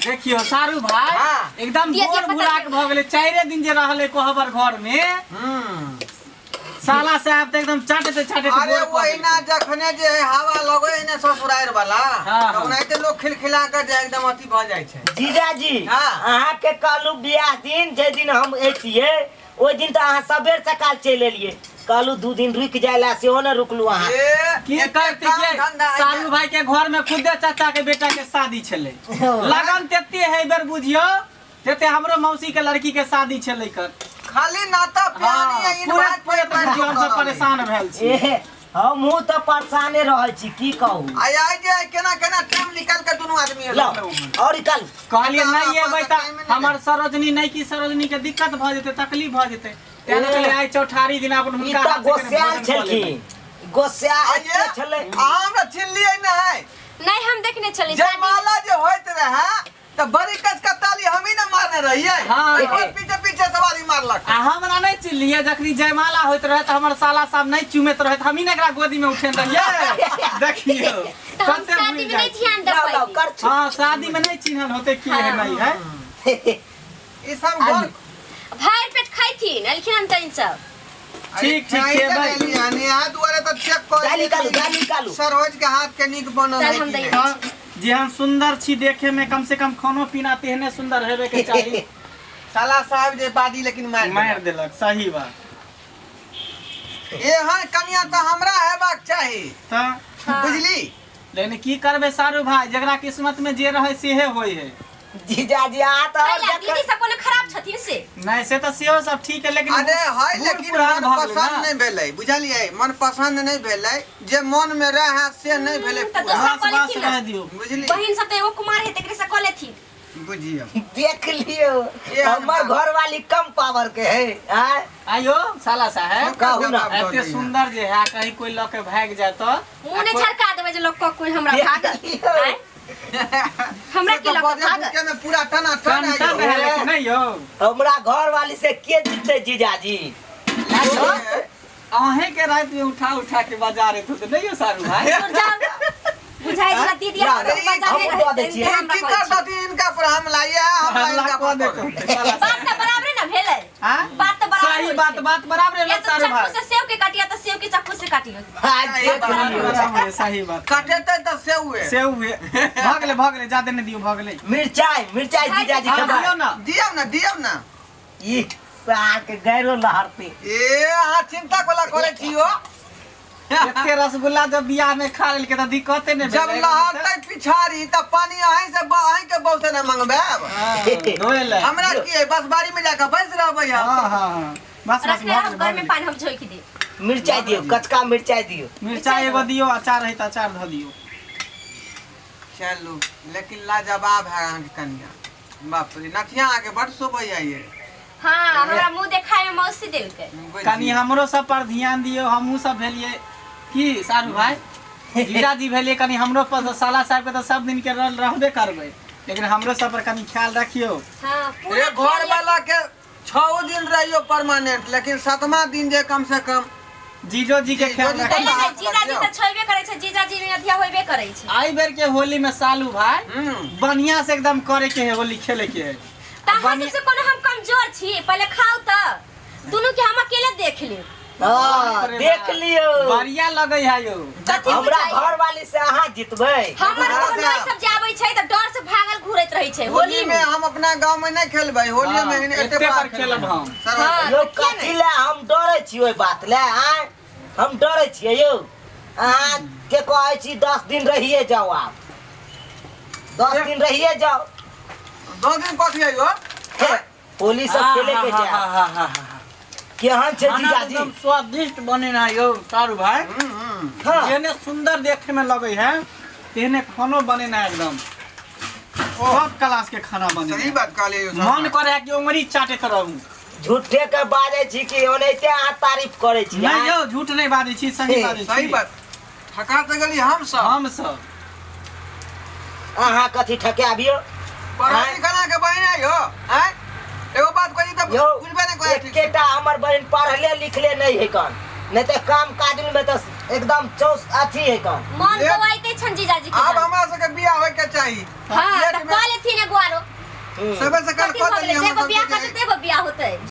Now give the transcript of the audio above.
देखियो सारू भाई हाँ। एकदम दिया गोर दिया पता बुराक भऽ गेलै चारिे दिन जे रहलै कोहबर घर में हम्म। साला साहब तऽ एकदम चाटते चाटते अरे गोर कऽ वही ना देलकै। जखने जे है हवा लगे है ना ससुरार वाला हाँ, तऽ हाँ। ओनाहिते लोग खिलखिला के जे एकदम अथी भऽ जाइ छै। जीजाजी, हाँ। अहाँके कहलहुँ बियाह दिन, जाहि दिन हम अयतियै ओहि दिन तऽ अहाँ सबेर सकाल चलि एलियै। कहलहुँ 2 दिन रुकि जाय ला, सेहो ने रुकलहुँ अहाँ। ए, की एते करते काम के धंधा है सारू जे- भाई के घर में खुदे चाचा के बेटा के शादी छलै। लगन तेते है बेर बुझियो, तेते हमरो मौसी के लड़की के शादी छलै कर। खाली नाता प्यानी है, इन पूरा बात पूरा पर बुझियो हम सब परेशान भेल छी। ए, हमहूँ तऽ परेशाने रहै छी, की कहू। आइ आइ जे केना केना टाइम निकाल के दुनू आदमी एलौ। लाउ, और निकालू। कहलियै तऽ नहि हमरा एबै पास तऽ टाइमे नहि हमर सरोजनी नहि की सरोजनी के दिक्कत भऽ जेतै, तकलीफ भऽ जेतै। तें ए। कहलियै आइ चौठारी दिन अपन ई हुनका तऽ हाथ से कनि गोस्याल भोजन कऽ लेबै। छलखिन, गोस्या आइये, एते छलै। अहाँ हमरा चिन्हलियै नहि। नहि, हम देखने छली। जयमाला जे होइत रहै तऽ बड़ी कस के ताली हमही ने मारने रहियै। हाँ। ओकर पीछे पीछे सवारी मारलक। आ हमरा नहि चिन्हलियै, जखनी जयमाला होइत रहै तऽ हमर साला साहब नहि चुमैत रहै, हमही ने एकरा गोदी में उठेने रहियै। देखियौ तऽ हम कते शादी भूलि में जाइ नहि छी। ध्यान दे लाउ, लाउ, पाइली। करछुल। हाँ, शादी में नहीं चिन्हल होते की है नहीं है। ई सब घर भरि पेट खैथिन एलखिन हन तऽ सब। ठीक, ठीक, खेबै। यहाँ दुआरे तऽ चेक कर दालि निकालू, दालि निकालू। सरोज के हाथ के नीक बनल दालि है हम कि दै नहि। तऽ जेहन सुंदर छी देखे में, कम से कम खानो पीना तेहने सुंदर हेबे के चाही। साला साहब जे बाजी लेकिन मारि मारि देलक, सही बात। एहन कनिया तऽ हमरा हेबाक चाही। तऽ हाँ। बुझली? लेकिन की करबै सारू भाई, जकरा किस्मत में जे रहे सेहे होय है। जीजाजी अहाँ तऽ और कैला दीदी सब कोनो खराब छथिन से? नहीं, से तऽ सेहो सब ठीक है, लेकिन अरे है, बूढ़ लेकिन पुरान मन भऽ गेलै पसंद ना। नहीं भेलै, बुझलियै? मन पसंद नहीं भेलै, जे मन में रहे से नहीं भेलै तऽ पूरा। दोसरा बस, कऽ बस, लेथिन ना। रह दियौ। बुझली? बहिन सब तऽ एगो कुमार है, तेकरे से कऽ लेथिन। बुझियौ। देख लियौ, ये हमर हम- घर वाली कम पावर के है। आँय? आइयो साला साहेब, कहू ना। जवाब दऽ एते दैया। सुंदर जे है, कहीं कोई लऽ के भागि जाय तऽ मुँह नहि झरका देबै जे लोक कऽ कोई हमरा देख भागल। लियौ। आँय? हमरा से की तऽ लऽ कऽ बजे भागल? भूखे में पूरा टना टन टन टन है, लेकिन नहीं यौ। हमरा घर वाली से के जीतते जीजाजी? अहें के रात में उठा उठा के बाजार एतो तऽ नहीं यौ सारू भाई। दूर जाउ। बुझाइ छला दीदी ला, हमरा अरे, बाजार हमहूँ दऽ दै छियै। हमरा की कहै कर छी। दथिन इनका पर हमला, ये हमला हल्ला इनका कऽ पर देतो करू। साला बात साहब। तऽ बराबरे ने भेलै। हाँ? बात तऽ बराबरे सही होइ बात, छै। बात बराबरे या ना तऽ सारू चक्कू भाई। से सेव के काटिया तऽ सेव के चक्कू से काटियो। आज देख बात लियौ। बराबरे, सही बात। कटेतै तऽ सेउए। से हुए भऽ गेलै, भऽ गेलै, जादे नहि दियौ, भऽ गेलै। मिरचाई, मिरचाई जीजाजी हाँ, खेबै। दियौ ना। दियौ ना, दियौ ना। ई साग के गैरो लहरते। ए अहाँ चिंता कोला करै छी हो। एते रसगुल्ला जब बियाह में खा लेलकै तऽ दिक्कते नहि जब भेलै। लहरतै पिछाड़ी तऽ पानी अहीं से अहीं के बहू से ने मंगबायब। हाँ, धोए ले। हमरा की है, बस बाड़ी में जाके बैस रहबै हम। हाँ, हाँ, हाँ। बस, बस, रखने भऽ रहब गेलै, घर भऽ में गेलै। पानी हम झोंकि देब। मिरचाई दियौ, कचका मिरचाई दियौ। मिरचाई एगो दियौ, अचार है तऽ अचार धऽ दियौ। चलू, लेकिन लाजवाब है अहाँके कनिया। बाप रे, नथिया अहाँके बड शोभैया ये। हाँ, हमरा मुंह देखाय में मौसी देलकै। कनि हमरो सब पर ध्यान दियौ, हमहूँ सब भेलियै की सारू भाई, जीजाजी भेलियै, कनि हमरो पर, साला साहब के तऽ सब दिन के रहबे करबै, लेकिन हमरो सब पर कनि ख्याल रखियौ। हाँ, पूरा ए घर ख्याल वाला के 6 दिन रहियो परमानेंट, लेकिन 7वां दिन जे कम से कम जीजो जी के ख्याल जीजो जी रखियौ। पहिले नहि, जीजाजी तऽ छेबे करै छै, जीजाजी में अधिया होबे करै छै। आई बेर के होली में सालू भाई बढ़िया से एकदम करे के है, होली खेले के है। तऽ अहाँ सबसे कोनो हम कमजोर छी? पहिले खाउ तऽ दुनू के हम अकेले देख लेब। हाँ, देख लियौ। बढ़िया लगे है यौ। कथी हमरा बुझाइए? घर वाली से अहाँ जीतबै। हमर हमरा कोनो से- सब जे आबै छै तऽ डर से भागल घुरैत रहै छै होली में हम अपना गांव में नहीं खेलबै, होली हाँ, में एते एते बार पर खेलब हम। सर, हाँ, यौ, तऽ किया कथी नहि? लए हम डरै छी ओहि बात लए? आँय, हम डरै छियै यौ? अहाँ के कहै छी 10 दिन रहिए जाउ, आब 10 दिन रहिए जाउ। 10 दिन कथी है यौ? हे, होली सब खेले के छै। केहन छै खाना जीजाजी? एकदम स्वादिष्ट बने है यौ सारू भाई। हाँ। जेहने सुंदर देखे में लगे है तेहने खानो बने है, एकदम टॉप क्लास के खाना बने। सही बात कहलियै यौ। मन करे है कि उंगली चाटैत रहू। झूठे के बाजै छी कि ओनाहिते अहाँ तारीफ करै छी? नहीं यौ, झूठ नहीं बाजै छी, सही बाजै छी। सही बात। ठका तऽ गेली हम सब। हम सब अहाँ कथी ठकाबियौ? पढ़ा लिखा के बहिन है यौ, आँय? एगो बात कही तऽ यौ, बुझबे नहि करै ठीक से। एकेटा हमर बहिन पढ़ले लिखले नहीं है कन, नहीं तऽ काम काज में तऽ एकदम चौस अथी है कन। मन गवाइते छन जीजाजी के आब जान। हमरा सबके बियाह होय के चाही। हाँ, लेट तऽ में कऽ लेथिन एगो आरो। सबे सकाल कथी कऽ भऽ गेलै देलियै जेगो हमर बियाह सबके।